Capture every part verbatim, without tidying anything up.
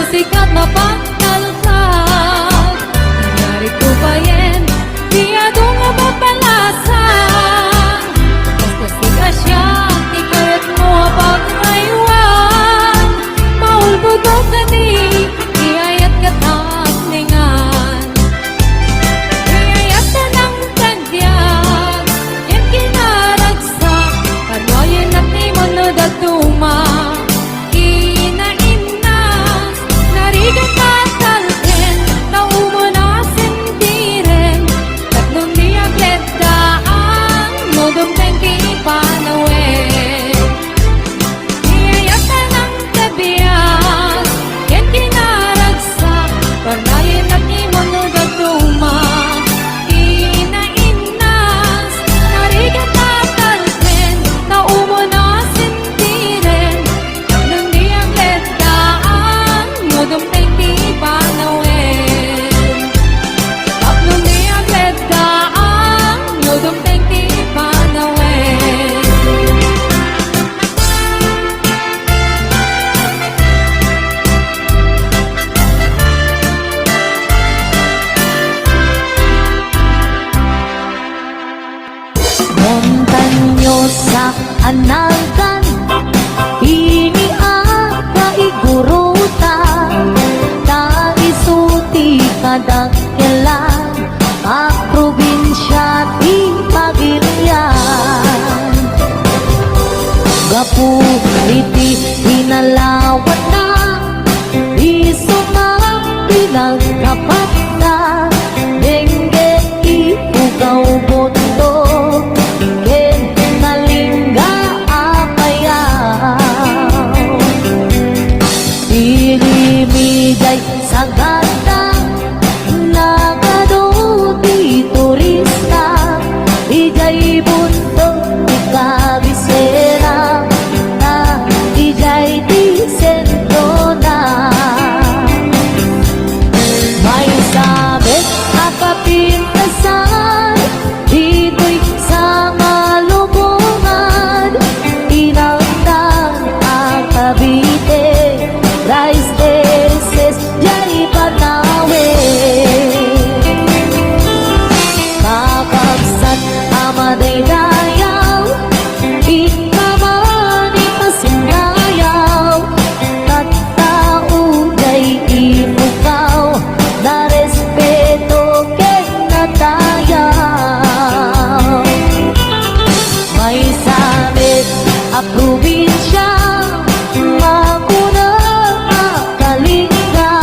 Sikat mapagtalkag, nangyari ko payen, di adu nga mapalasang. Basta sika siya, ti kayat mo a pagraywan. Maulbodok kadi, di ayat katapningan. Di ayat tanang tagdiag, ken kinaragsak, karwayen at ni Mono datuma. Inainnas, narigat a talken, ta umuna sentiren, tapno di agleddaang, no dumteng ti panawen. Iyayat tanang kabiag, ken kinaragsak, parnayen at ni Mono datuma. Inainnas, narigat a talken, ta umuna sentiren, tapno di agleddaang, no dumteng ti panawen. Tapno di agleddaang, no dumteng ti panawen. Montañosa a nagan, ini a kaigurutan, ta isu ti kadakkelan a probinsia ti Pagirian. Gapu iti kinalawanna, isu nga pinagkapatda, dengge ipugaw bundok, ken nalingga a payaw. Irimidjay sagada, nagadu ti turista, idiay bundok ti kabisera, ta idiay ti sentrona. Maysa met a kapintasan, ditoy sa malubongan, inawdan a Cavite, rice terraces, jay panawen. Kakabsat a madaydayaw, ikabani a sindayaw, tattao jay ipukaw, narespeto ken natayaw. Maysa met a probinsia, makuna a kalingga,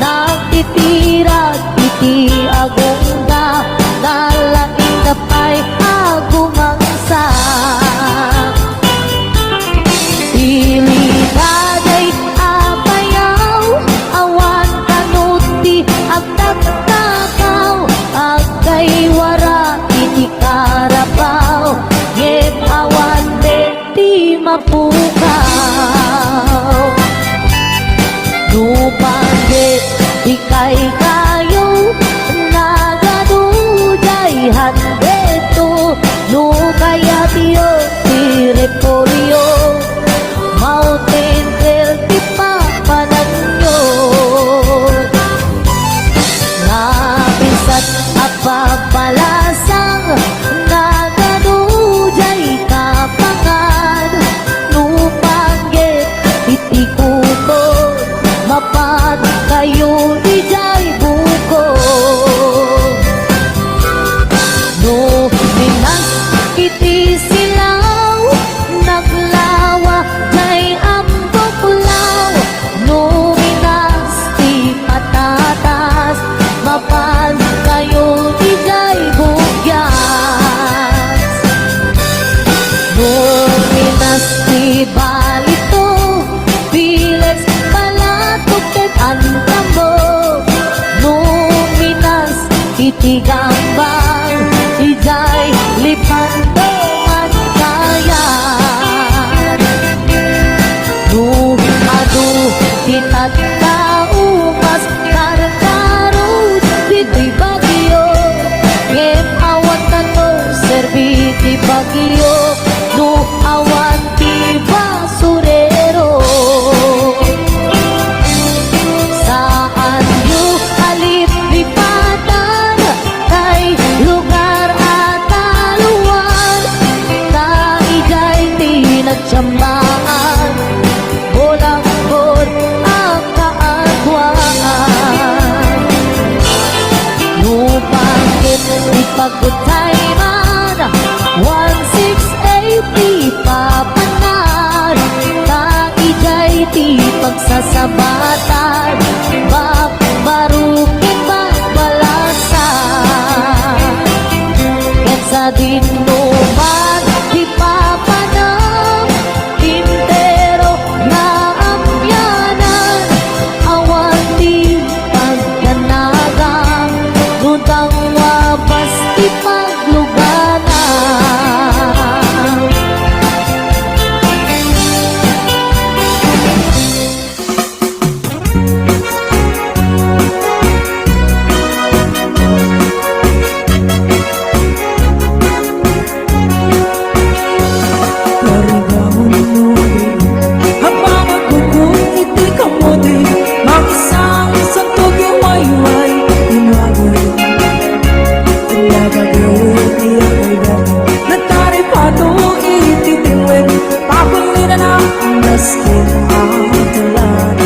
nagtitirag iti agongga, nalaingga pay a gumangsa. Pilitaday a payaw, awan kano ti agtaktakaw, agkaywara iti karabaw, ngem awan met ti mapukaw. No panggep ti kaykayo, nagadu jay handeto. No kayatyo ti repolyo, mountain trail ti papananyo. Nabinsat a pabalasang, nagadu jay kapangan. No panggep iti kuko, mapadkayo idiay bukod. No minas iti silaw, naglawa jay ambuklaw. No minas ti patatas, mapankayo idiay bugyas. No minas ti balito, piles, balatok, ket antambok. No minas iti gambang, idiay Lipanto mankayan. No adu ti tattao, mas karkaro ditoy Baguio, ngem awan kano serbi ti Baguio no awan ti basurero. Pagsasabatan, ba-, baro ket pagbalasa. Ket sadino man ti papanem, entero nga amianan, awan ti pagdanagan, no tangwa basti paglugana. Parigaon no adi, apan agkuko iti kamote, mangisang santo ti wayway ti nuagen. Nagagawid ti agayda, nagtaripato iti tiwen, pakulinana maskin ang tulad.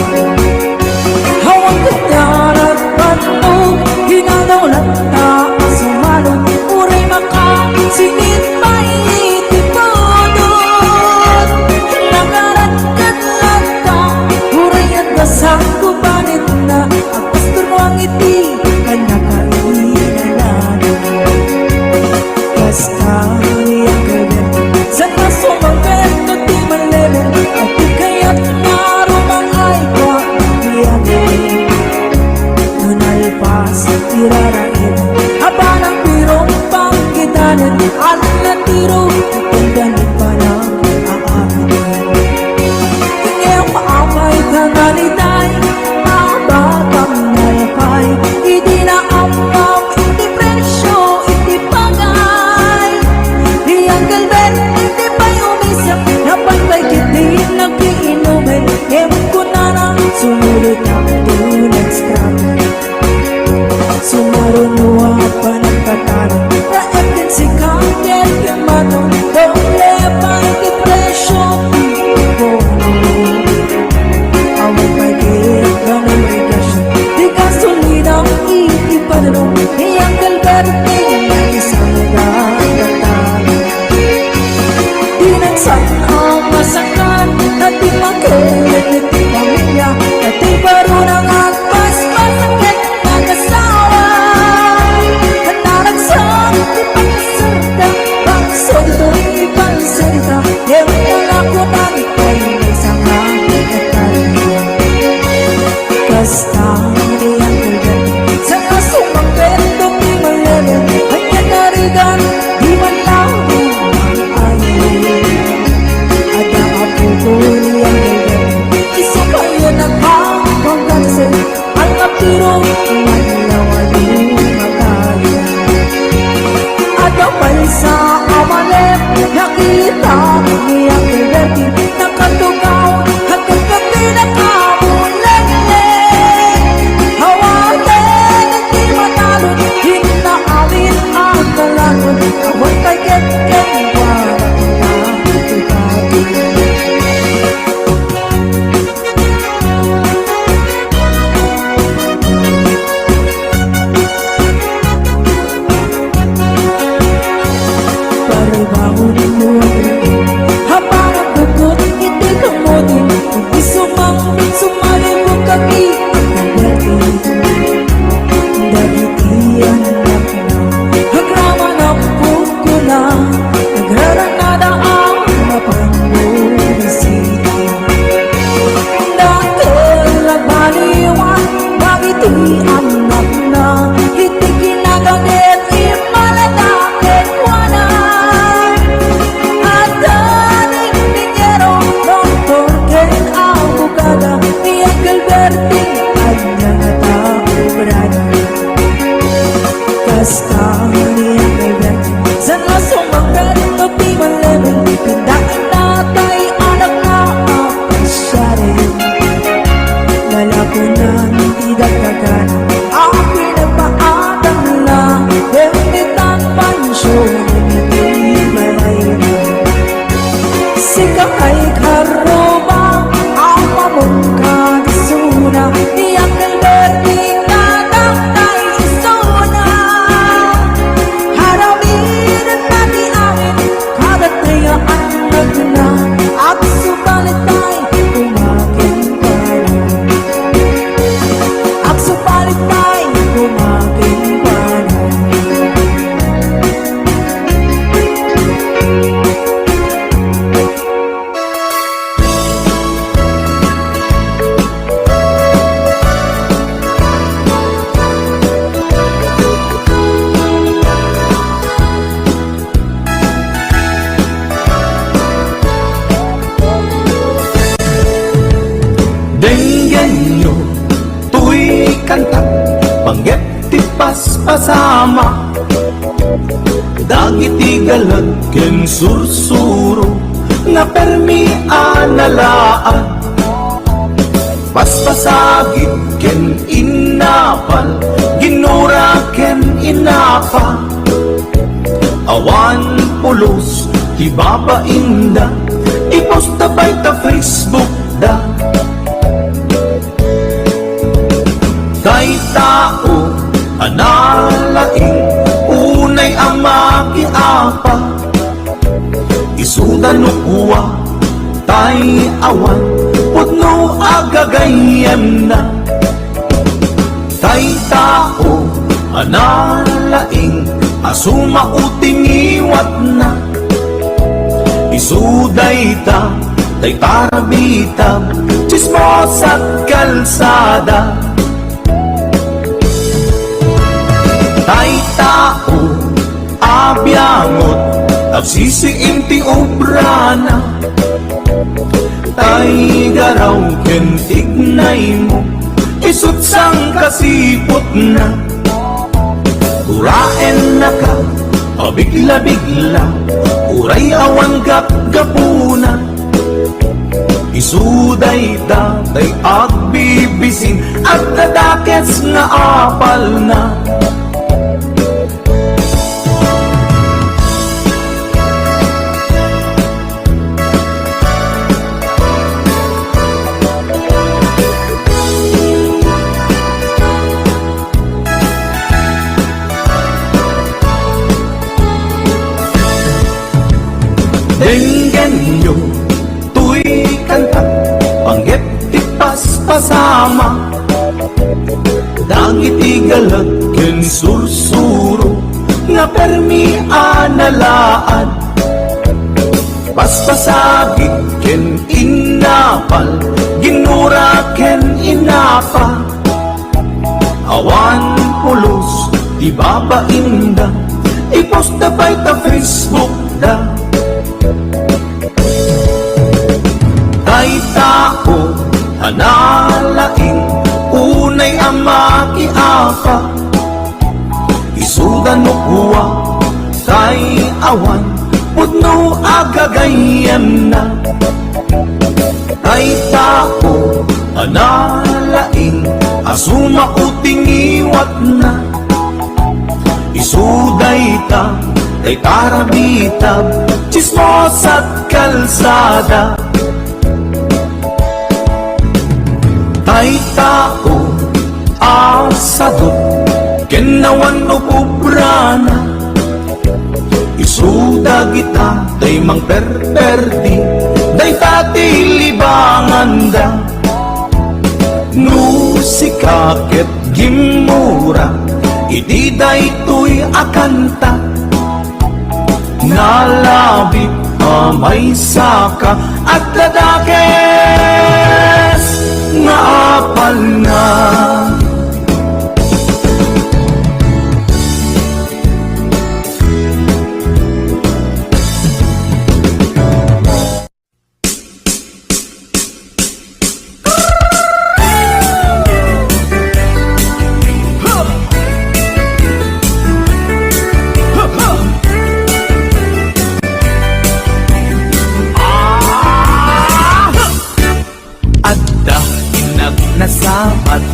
Awan ket ti anak bannog, ginagaw latta a sumano, uray makasinit pay iti pudot. Nagarat ket latta, uray adda sangobanitna, agpastormo iti kaniana kainanana. Kasta ni Uncle Ben, saan a sumangpet no ti mallemen, a di kayat nga rumangaykwa ti amin. No nalpas ti raraem, apan ang pirong panggitanen, ala ti ro, itong ganit pa lang aamin. Ngem apay ta nalitay, abatang nalpay, idi naammom iti presio iti pagay. Ni Uncle Ben, iti pay umisak, napan pay ket di nakiinumen, ngem kunana, sumulot ak to next round. Sumaruno a panagtataro, ta epten sika ket kemano, doble pay ti presio ti bono. Awan pay ket ganay regasyon ti gasolina iti padano, ni Uncle Berting, isang lugar tataro. Di nagsan-, a masakan, na di makilit ti pamilya, na di baro na nga agpaspasaket nga agasawa. Naragsak ti pagsalita, bangso ditoy ipagsalita, ngem wala ko na di pay may sanga ti katarian. Kasta ni Uncle Ben, saan a sumangpet no ti mallemen, ania ti arigan, di man lang ay. Adda a pupuli ang lubong, isu kayo nagpapanggansen, ang apiro, madlaw a lumakay. Adda maysa a malem, nakita ni Uncle Bertie, nakatugaw, hanggang kapi nakamulengleng. Hawaten iti matalon, kinna amin a kalanon, awan pay ket kenkuana. Paribaon mo, hapanak bukod iti kamote, iti sumang, sumalibog kaki, dagiti anak. Agraman a pukuna, agrarangada a mapannurisita. Dakkel a baliwan dagiti annakna, iti kinagaget immalada kenkuana. Adda ni ingeniero, doktor, ken abogada, ni Uncle Berting, ania nga tao obrada. Kasta ni Uncle Ben, saan a sumangpet no ti mallemen, kinna inna tay anakna a pasiaren. Nalakonan ti dagdagana a pinagpaadangna, ken ditan mansion iti balayna. Sika ay karruma a mamungkad isuna, Pasama dagiti galag ken sursuro nga permi a nalaad. Paspasagid ken innapal, ginura ken innapa. Awan pulos ti babainda, iposta pay ta Facebook da. Tay tao a nalaing, unay a makiapa, isuda no kua, tay awan pudno a gagayyemna. Tay tao a nalaing a sumao ti ngiwatna, isu dayta tay tarabitab, tsismosa't kalsada. Tay tao a biangot, agsisiim ti obrana. Tay garaw ken tignaymo, isu't sangkasiputna. Guraennaka, pabigla-bigla, uray awan gapgapuna. Isu dayta tay agbibisin, agdadakes nga apalna. Denggenyo toy kanta, panggep ti paspasama. Dagiti galag ken sursuro nga permi a nalaad. Paspasagid ken innapal, ginura ken innapa. Awan pulos ti babainda, iposta pay ta Facebook da. Tay tao a nalaing, unay a makiapa, isuda no kua, tay awan pudno a gagayyemna. Tay tao a nalaing a sumao ti ngiwatna. Isu dayta tay tarabitab, tsismosa't kalsada. Tay tao a sadut ken awan upubrana. Isu dagita tay mangperperdi, dayta ti libanganda. No sika ket gimmura iti daytoy a kanta, nalabit a maysaka, agdadakes nga apalna. Adda innak nasabat,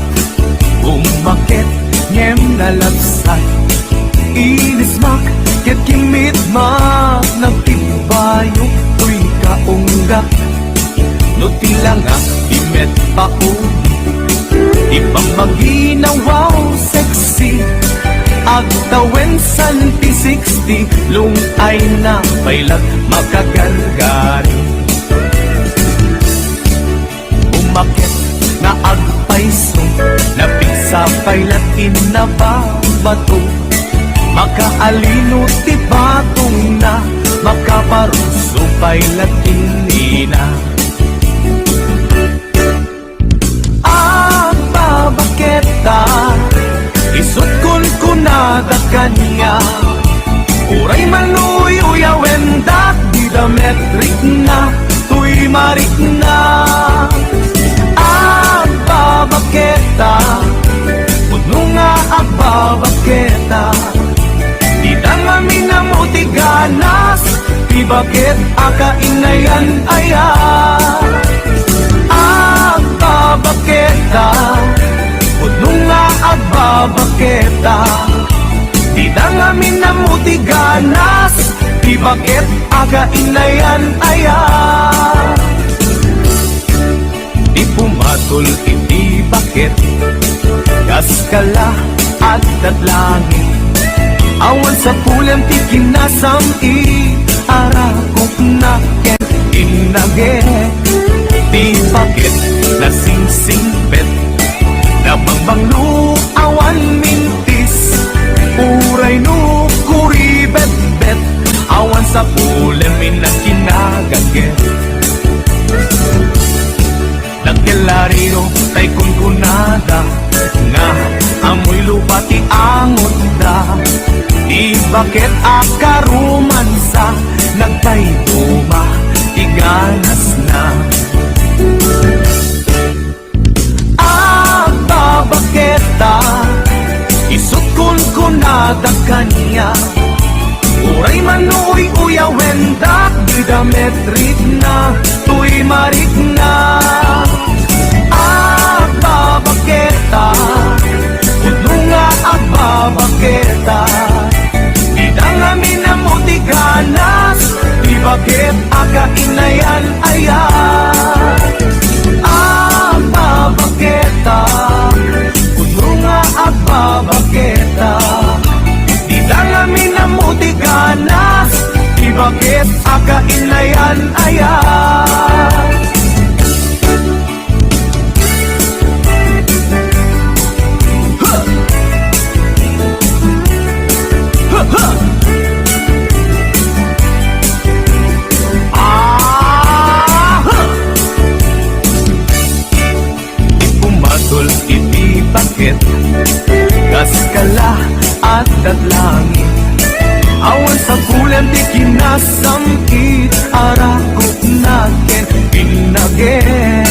ummaket ngem nalabsat. Inismak ket kimmitmak, nagtimbayok toy kaunggak. No ti langak ti met pauli, ti pammagina, wow, sexy. Agtawen santi sixty, lung-ayna paylat makagargari. Umaket nga agpayso, napigsa pay latin na babato. Makaalino ti batongna, makaparuso pay latin nina. Agbabaketa, isut' kunkunada kaniak, uray manuyuyawendak, dida met rikna toy marikna. Agbabaketa, pudno nga agbabaketa, Baket a kainayan aya, agbabaketa, pudno nga agbabaketa, dida ngamin ammo ti ganas, ti baket a kainayan aya. Di pumatol iti baket, kas kala addat langit. Awan sapulem ti kinasam-it, arakupna ken innaget. Di baket nasingsingpet, nabangbanglo awan mintis. Uray no kuribetbet, awan sapulem innak kinagaget. Nagkellarino tay kunkunada nga ammoy lupa ti angotda. Di baket a karumansa, nagpayduma ti ganasna. Agbabaketa, isut' kunkunada kaniak. Uray man no uy-uyawendak, dida met rikna, toy marikna. Agbabaketa, pudno nga agbabaketa, dida ngamin ammo ti ganas, ti baket a kainayan aya. Agbabaketa, pudno nga agbabaketa, dida ngamin ammo ti ganas, ti baket a kainayan aya. Di pumatol iti baket, kas kala addat langit. Awan sapulem ti kinasam-it, arakupna ken innaget.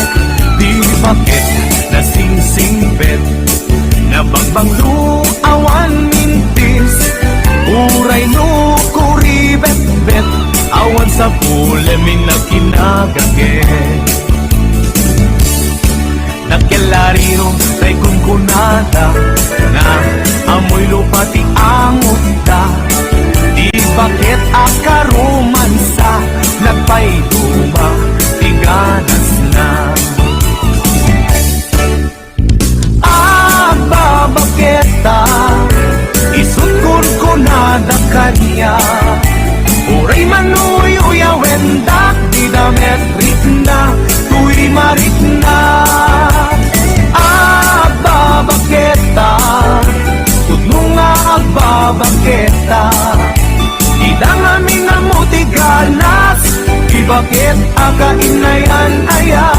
Di baket nasingsingpet, nabangbanglo awan mintis. Uray no kuribetbet, awan sapulem innak kinagaget. Nagkellarino tay kunkunada nga ammoy lupa ti angotda. Di baket a karumansa, nagpayduma ti ganasna. Agbabaketa, isut' kunkunada kaniak. Uray man uy-uyawendak, dida met rikna, toy marikna. Agbabaketa, pudno nga agbabaketa, dida ngamin ammo ti ganas, ti baket a kainayan aya.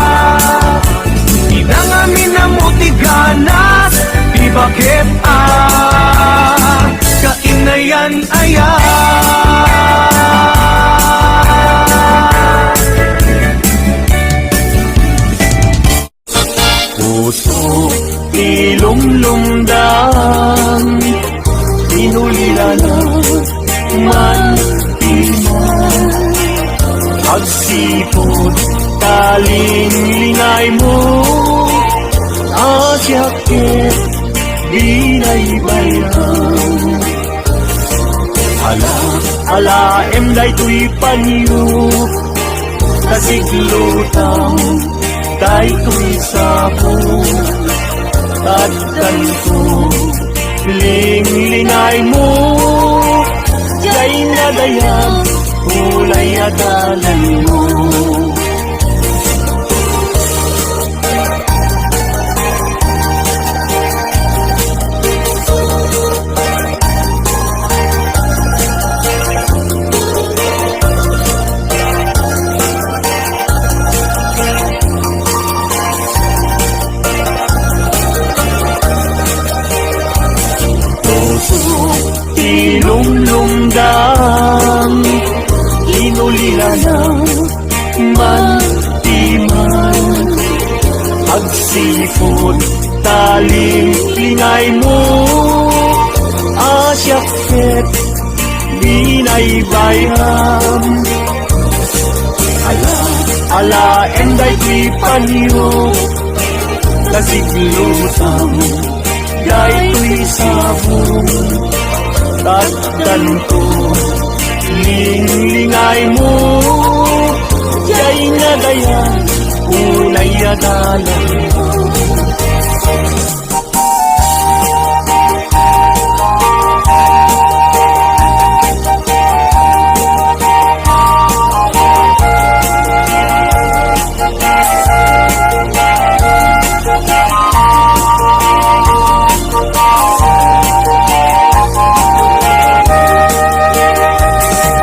Dida ngamin ammo ti ganas, ti baket a kainayan aya. Puso ti lumlumdam, inulilana man ti man. Agsipud ta linglingaymo, a siak ket binaybayan. Ala, alaem daytoy panyo, ta siglutam daytoy sapo. Addanto, linglingaymo, diay nadayag, ulay a dalanmo. Puso ti lumlumdam, inulilana man ti man. Agsipud ta linglingaymo, a siak ket binaybayan. Alaem daytoy panyo, ta siglutam daytoy sabong. Takdanto, linglingaymo, diay nga dayan, unay a dalan.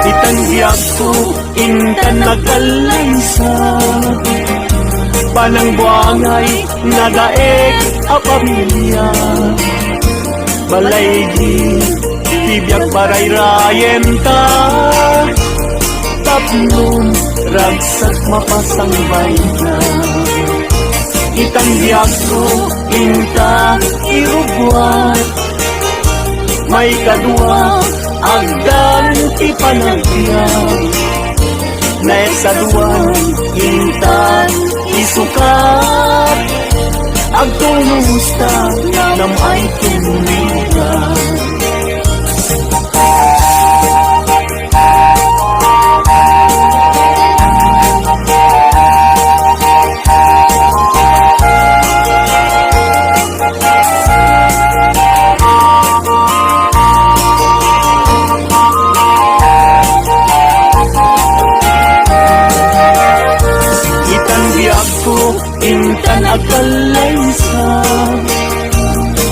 Itan biagko, intan nagkallaysa. Panangbuangay nga daek a pamilia. Balay di ti biag parayrayenta. Tapno ragsak mapasangbayta. Itan biagko, inta irubuan. Maikadua, agdan ti panagbiag. Naikadua, intan isukat. Agtulnosta, nam-ay ken rigat. Itan biagko, intan agkallaysa.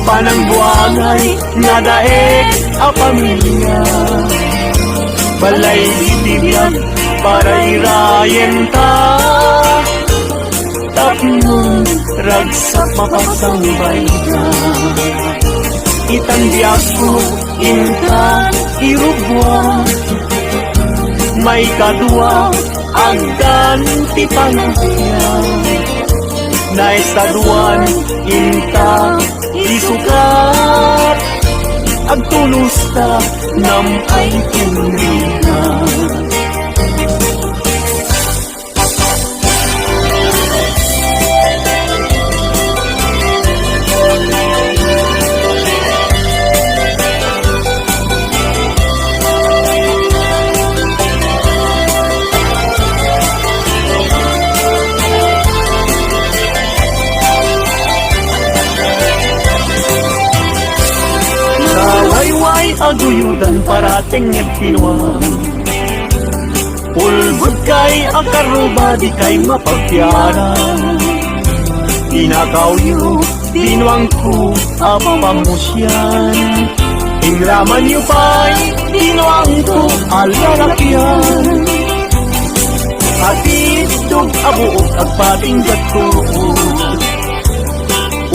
Panangbuangay nga daek a pamilia. Balay iti biag parayrayenta. Tapno ragsak mapasangbayta. Itan biagko, intan irubuan. Maikadua, agdan ti panagbiag. Naikadua, inta isukat. Agtulnosta, nam-ay ken rigat. Nawayway a guyodan, parateng nga binuang. Ulbodkay a karuba, dikay mapagtiaran. Tinakawyo, binuangko a pamusian. Ingramanyo pay, binuangko a lalakian. Atiddog a buok, agpatinggatko.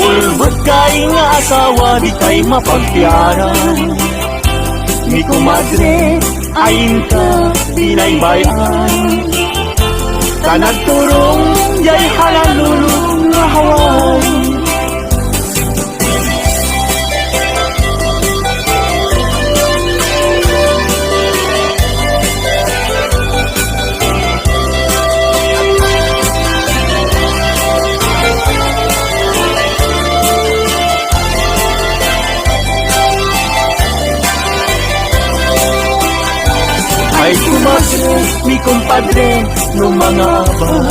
Ulbodkay nga asawa, dikay mapagtiaran. Ni komadre, ay inka binaybay-an. Ta nagturong diay Honolulu nga Hawaii. Ay, kumadre, ni kumpadre, no mangabal.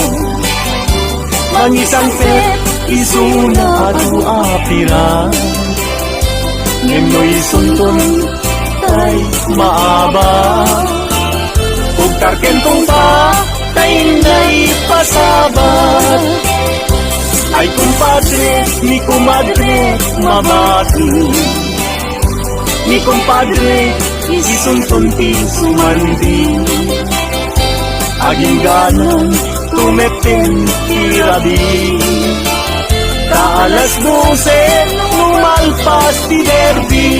Mangisangpet, isuna adu a pirak. Ngem no isunton, tay maaba. Ugtar ken tungpa, tay naipasabat. Ay, kumpadre, ni kumadre, mabati. Ni kumpadre, isunton ti sumandi. Agingganan, tumeppen ti rabii. Ta alas dose, no malpas ti derby.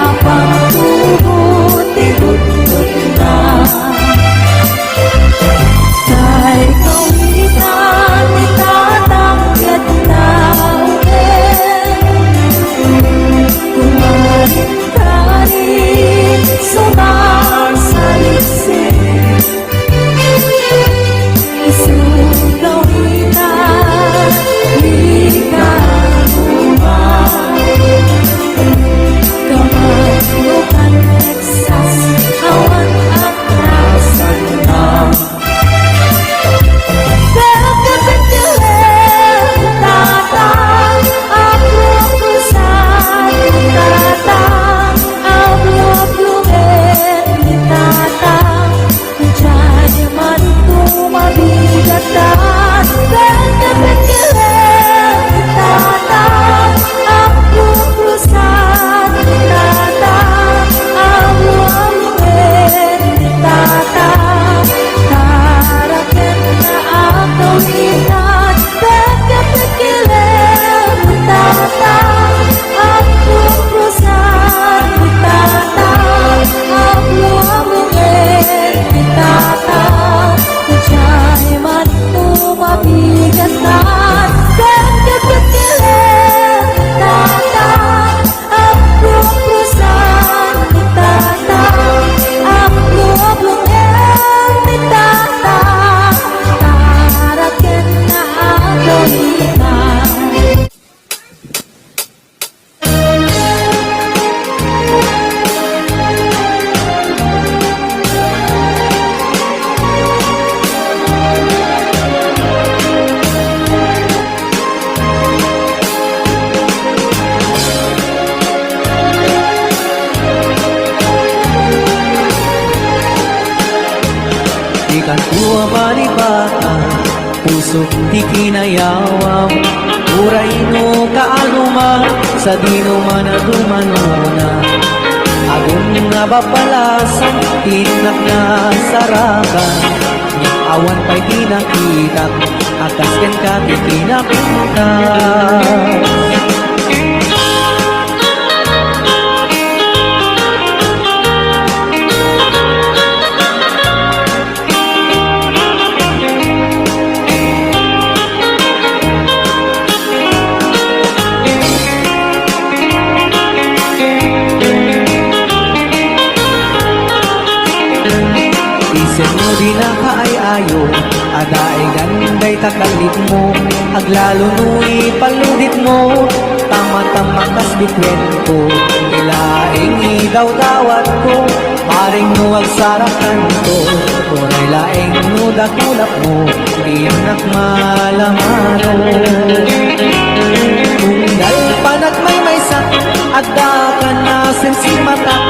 Apang tubo ti butbutna. Tay kawitan ni Tatang ket tao ket kumarin kari sumarsaliksik. Isu kawitan, ikaw man. Kaman no kan Texas, awan atrasanna. Pagkapagkilem, Tata, apruaprusan, Tata, apruapruen, Tata. Diay manto mabigatan, ken ti pagkilem, Tata, apruaprusan, Tata, apruapruen, Tata, tarakenna a kawitan, ken ti pagkilem, Tata, apruaprusan, Tata, apruapruen, Tata, diay manto mabigatan, ken ti pagkilem, Tata, apruaprusan, Tata, apruapruen, Tata, tarakenna a kawitan. Dikanto a balibatan, pusok ti kinayawam. Uray no kaanuma, sadino man a dumanona. Agun nga babbalasang, ti innak nasarakan. Ngem awan pay ti nakitak, a kas kenka ti kinapuntas. Isenmo dina kaay-ayo, adda aygan dayta kallikmo, aglalo no ipalluditmo, tama-tama kas bituen ko, ilaing idawdawatko, bareng no agsarakanto, uray laeng no dakulapmo, dinak malamano. Unggal panagmaymaysak, adda kan a simsimatak,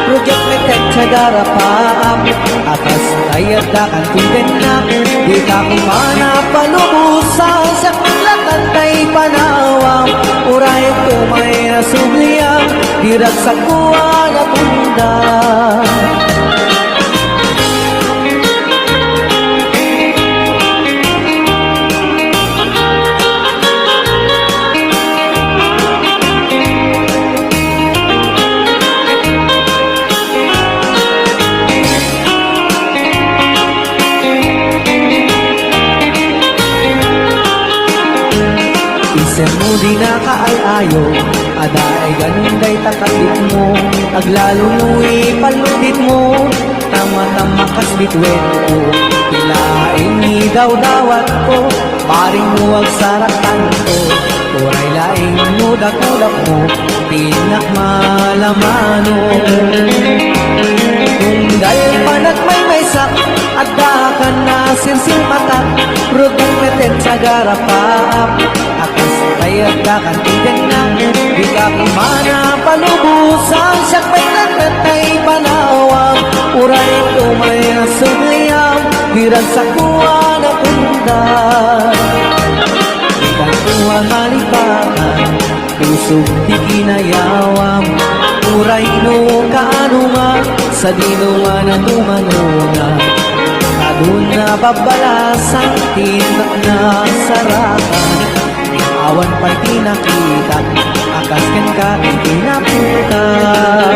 rugiak met ti agarapaak, a kas tay adda kan ti tennak, dika koma napalubosan, siak met latta tay panawam, uray umay a subliam, di ragsakko a napundan. Isenmo dina kaay-ayo, adda aygan dayta kallikmo, aglalo no ipalluditmo, tama-tama kas bituen ko, ilaing idawdawatko, bareng no agsarakanto, uray laeng no dakulapmo, dinak malamano. Unggal panagmaymaysak, adda kan a simsimatak, rugiak met ti agarapaak, a kas tay adda kan ti tennak, dika koma napalubosan, siak met latta tay panawam, uray umay a subliam, di ragsakko a napundan. Dikanto a balibatan, pusok ti kinayawam, uray no kaanuma, sadino man a dumanona. Agun a babbalasang, ti innak nasarakan, awan pay ti nakitak, a kas kenka ti kinapuntas.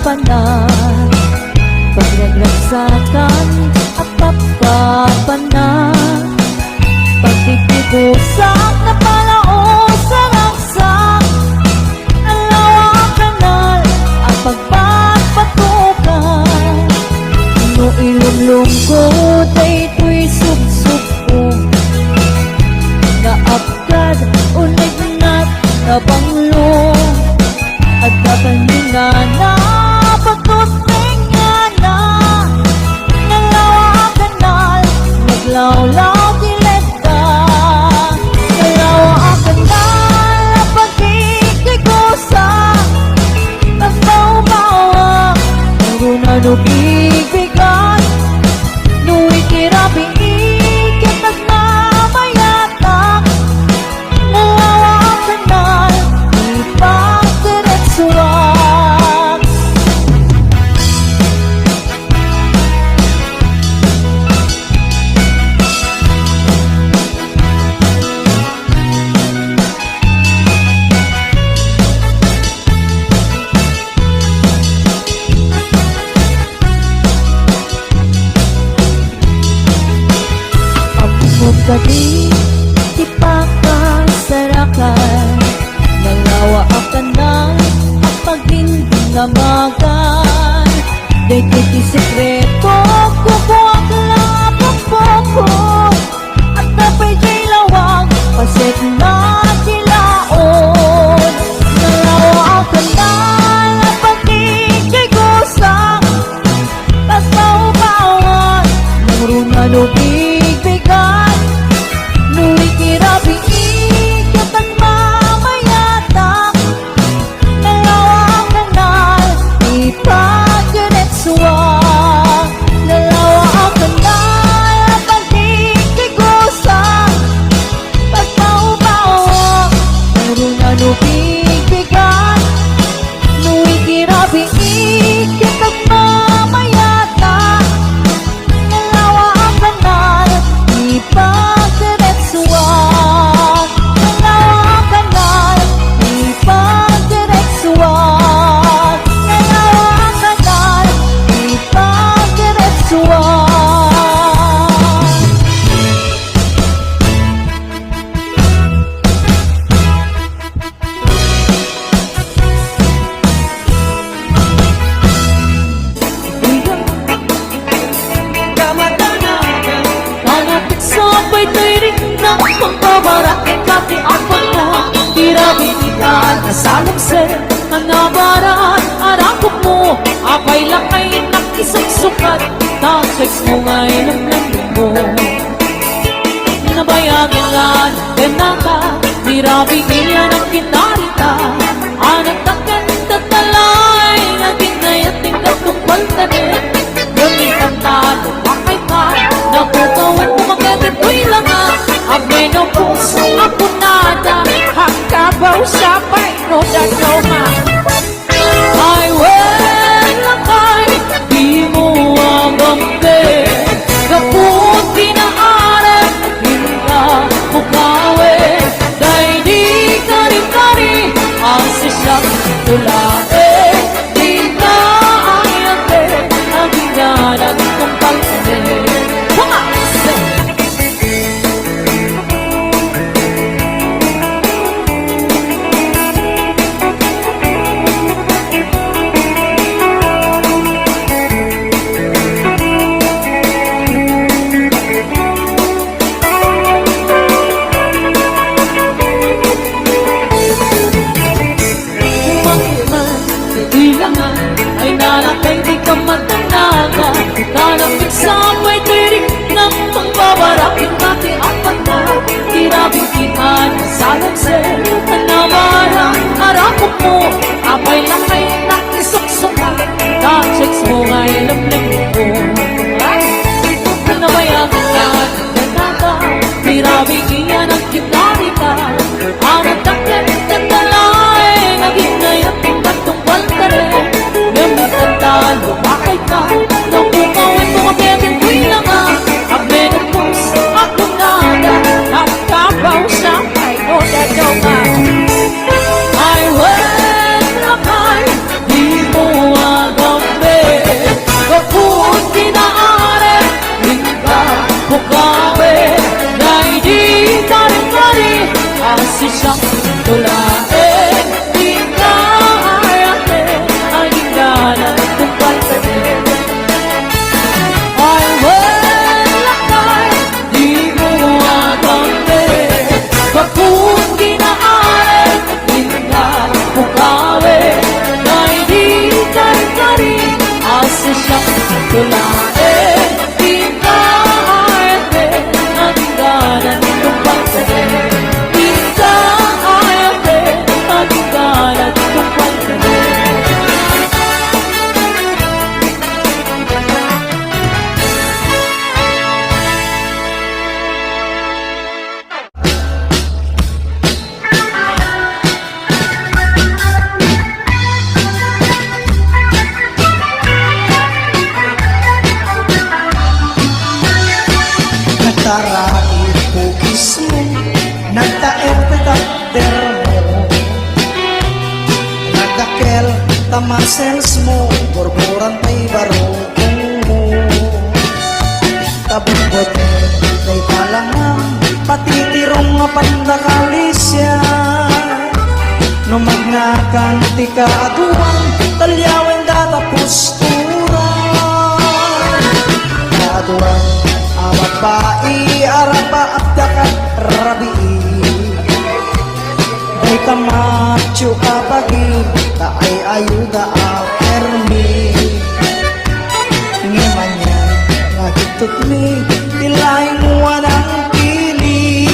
Pagpapana, pagragragsakan a pagpapana, pagtitipusak na palaos a ragsak, nalawa a kanal a pagpagpatukan. No ilumlum ko daytoy subsubko, naapkad, unegnat, nabanglo. Adda kaningana, patut mengngana. Nalawa a kanal, naglawlaw ti letta. Nalawa a kanal, a pagigigusa. Nagbaubawak, naguna no bigbigan. No iti rabii ket nagmamayatak. Nalawa a kanal, ipagdiretsuak. Ammom kadi ti pakasarakan, nalawa a kanal a pagindingamagan. Daytoy ti sekreto, kukuak la a pagpukot. Adda pay diay lawag, paset na ti laon. Nalawa a kanal a pagigigusa, pagbaubawak, nangruna no bigbigan. No iti rabii ket nagmamayatak, nalawa a kanal, ipagdiretsuak. Nalawa a kanal a pagigigusa, pagbaubawak, nangruna no bigbigan. No iti rabii ket nagmamayatak, nalawa a kanal, ipagdiretsuak. Nalawa a kanal, ipagdiretsuak. Nalawa a kanal, ipagdiretsuak. Sabay tayo rin ng pagbabarat, pati ako na, tirabi kita, nasalubse, nanabarat, arakop mo, apay lakay, nakisuksukat, ta sex mo nga ilang mo. Nabayagan nga, ganaka, tirabi iyan ang kinarita. Anak takan tatalay, naging nayating katungpal tanin. Gamitan talo, pakay ka, napukawan mo, magkakatuy lang nga. Agmenopause, apunada, hangkabaw sa pay, no, dadoma. Ay, wen, lakay, di mo agamte. Gapu ti naaram, inka, mukawe. Dai di kari-kari, ang sisyak tulae. Di ka ayate, ang inganan kong pagkane. Pumasok! Umakiman, kailangan ay nalakay di ka matanaga. Nalapit sa pwede rin ng pagbabarakit pati ang pagka. Tirabing kita na sa lagse, tanawaran, arakop mo, apay lakay na isuksuka. Ka-chicks mo nga ilamlim ko. Ay, nabayagan ka, nagkaka, tirabing iyan ang kita, di ka. Anak ka, nagkakalaay, naging ngayon, tingkat tungkol ka rin. Ngem ikaw, lumakay ka, napukawan mo, kapyatin ko'y langa. Agmenopause, ako na, nagkabaw sa kay o dadoma. Ay, wen, lakay, di mo Gurguran tay barukongmo. Tabukbot tay talangam, patitirong a pandakalisian. No magnakan ti kaaduan, talyawen data pusturan. Kaaduan a babbai, arapa at dakat rabii. Dayta macho a bagim, ta ay-ayuda a permi. Ngem anian nga gintutmi, ti laing mo a nangpili.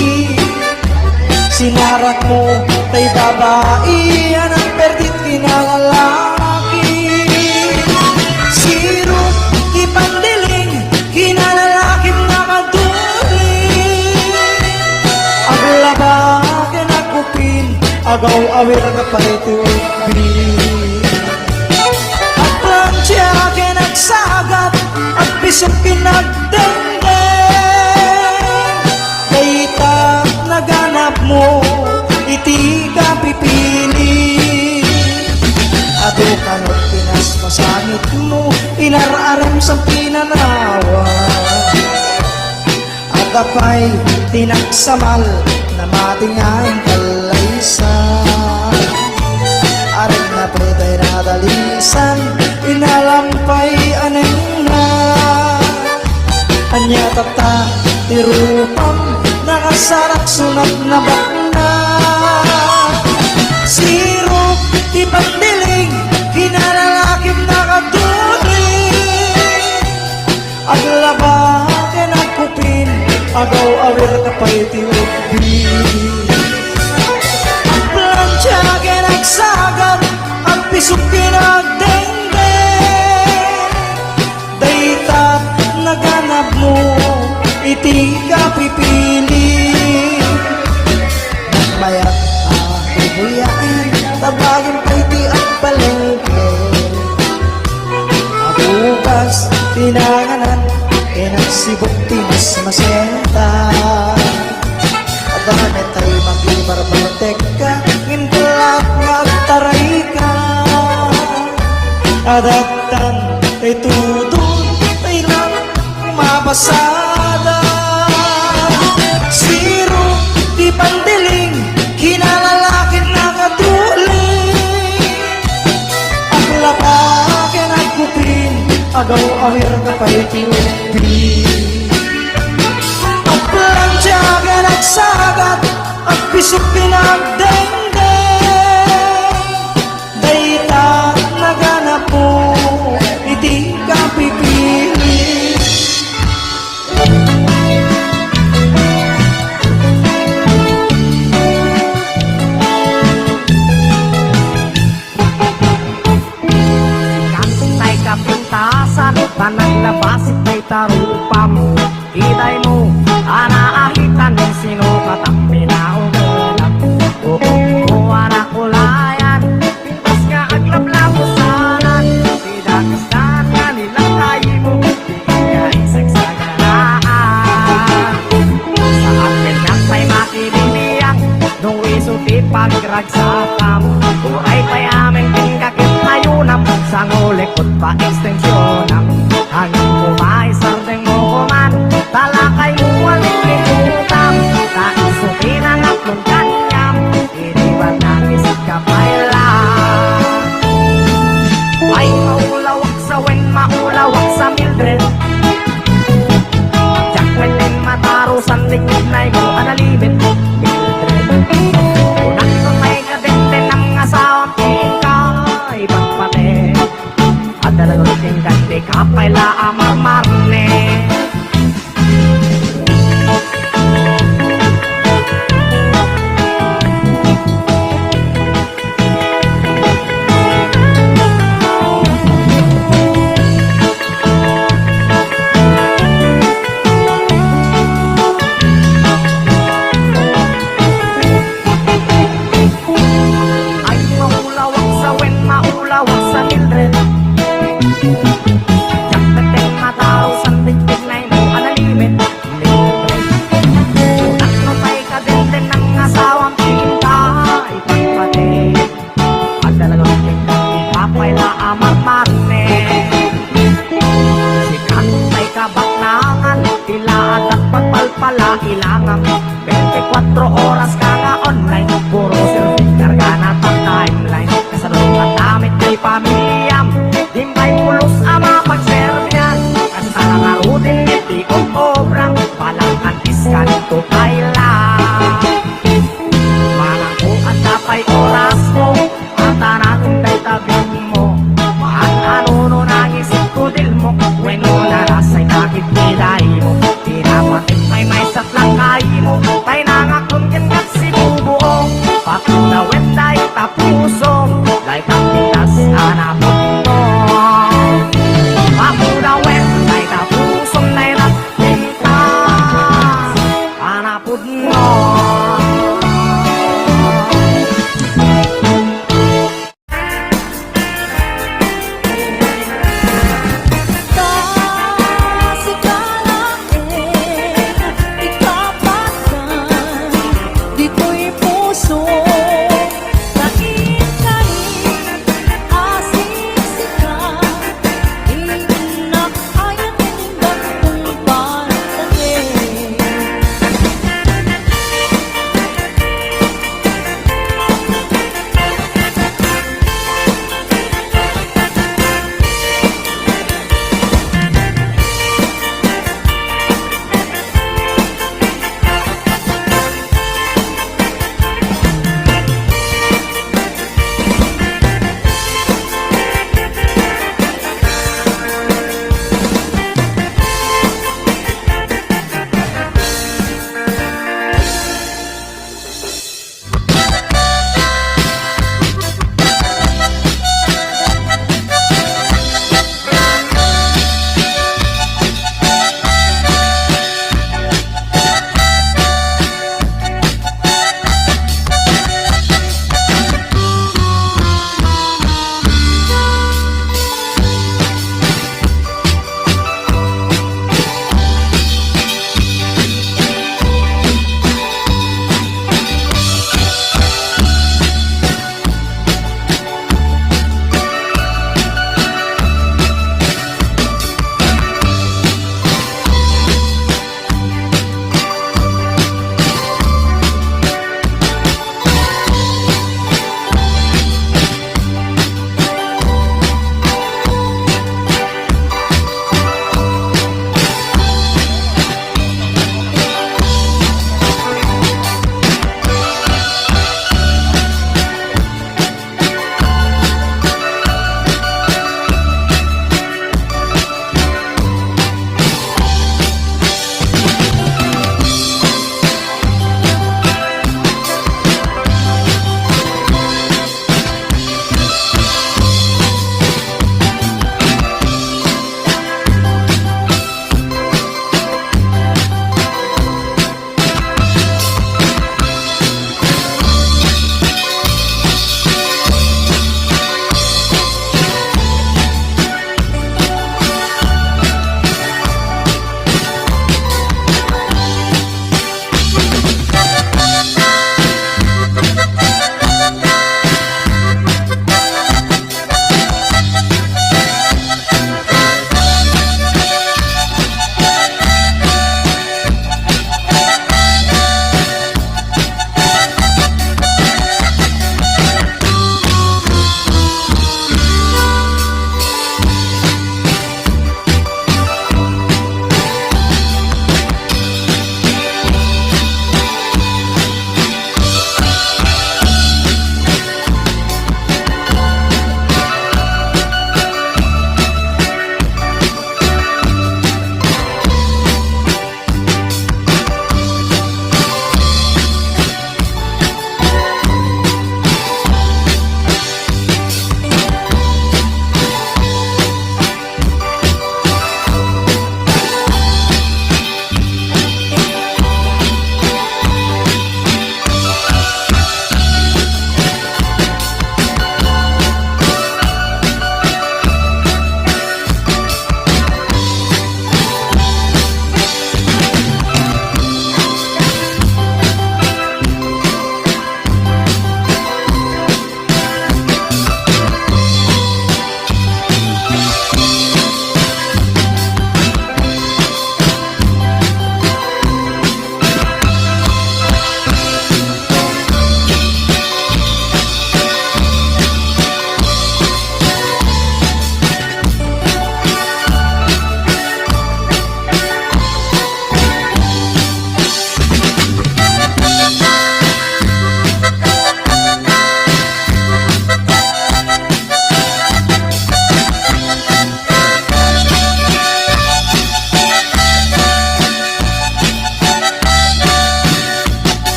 Sinarakmo tay babai a nangperdit kinalalaki. Sirok ti pandiling, kinalalakim nga kaduli. Aglaba ken agkupin, agaw-awir nga pay ti ubing. Agplantia ken agsagat, agpisok ken agdengdeng. Dayta naganapmo iti kapipili. Adu kano ti nasmasangitmo, inar-arem sang pinanawa. Adda pay ti nagsamal, namati nga inkallaysa. Arem na pay tay nadalisan, inalam pay a nengneng. Ania tatta ti rupam, nakasarak sunat na bakna. Sirok ti pandiling, kinalalakim na kaduli. Aglaba ken agkupin, agaw-awir ka pay ti ubing. Agplantia ken agsagat, agpisok ken agdengdeng. Dayta naganapmo iti kapipili. Mayat a bubuyaen, tabagin pay ti agpalengke. Abugas ti nanganan, ken agsibuk ti nasmasenta. Adda met tay makibarbartekka, ngem kellat nga agtarayka. Adda tan tay tudor, tay lang mapasada. Sirok ti pandiling, kinalalakin nakatuli. Aglaba ken agkupin, agaw-awir ka pay ti ubing. Agplantia ken agsagat, agpisok ken agdengdeng. Dayta naganapmo iti kapipili. Kantay kapintasan, panaglabasik dayta rupam. Itay mo, ana ahitan, sino ka tappi na umelam. Oo, kuana kulayan, pintas nga aglablabusanan, ti dakesdan nga nilakay mo, ti nga isagsaganaan. Sa amin nga tay makibibiyang, no isu ti pagragsakam, uray pay amin ken kakit tayonam, sango likod pa ekstensionam. Hangin ko maisardeng mo kuman, talakay mo amin kikutam, ta isu pinangaplon kaniam, iniwan na isip ka pay la. Ay, maulawak sa wen, maulawak sa Mildred. Diak wen din matarusan, likod na imo analimen, Mildred. Kunak no tay kadenden ang asawam, ikaw ay pagpate. Adda laeng ken kadi ka pay la a marmarne. Ay, maulawak sa wen, maulawak sa Mildred. Diak met matarusan, tigtignay mo analimen, Mildred. Kunak no tay kadenden ang asawam, ipagpati. Adda laeng ken kadi ka pay la a marmarne.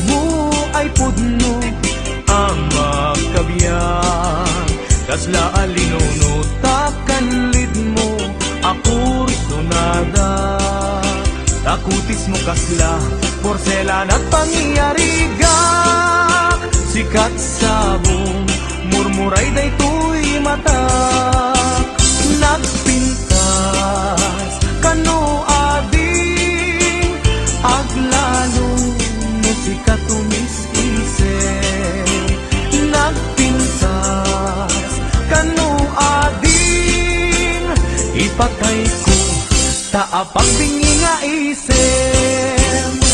Mo ay pudno a magkabiag, kasla a linunot a kanlidmo a kursunada. Takutismo kasla porselan at pangyarigak, sikat sabong murmuray daytoy matak. Nagpintas kano ading aglalo no sika tumis-isip. Nagpintas kano ading ipatayko ta apagbingi nga isip.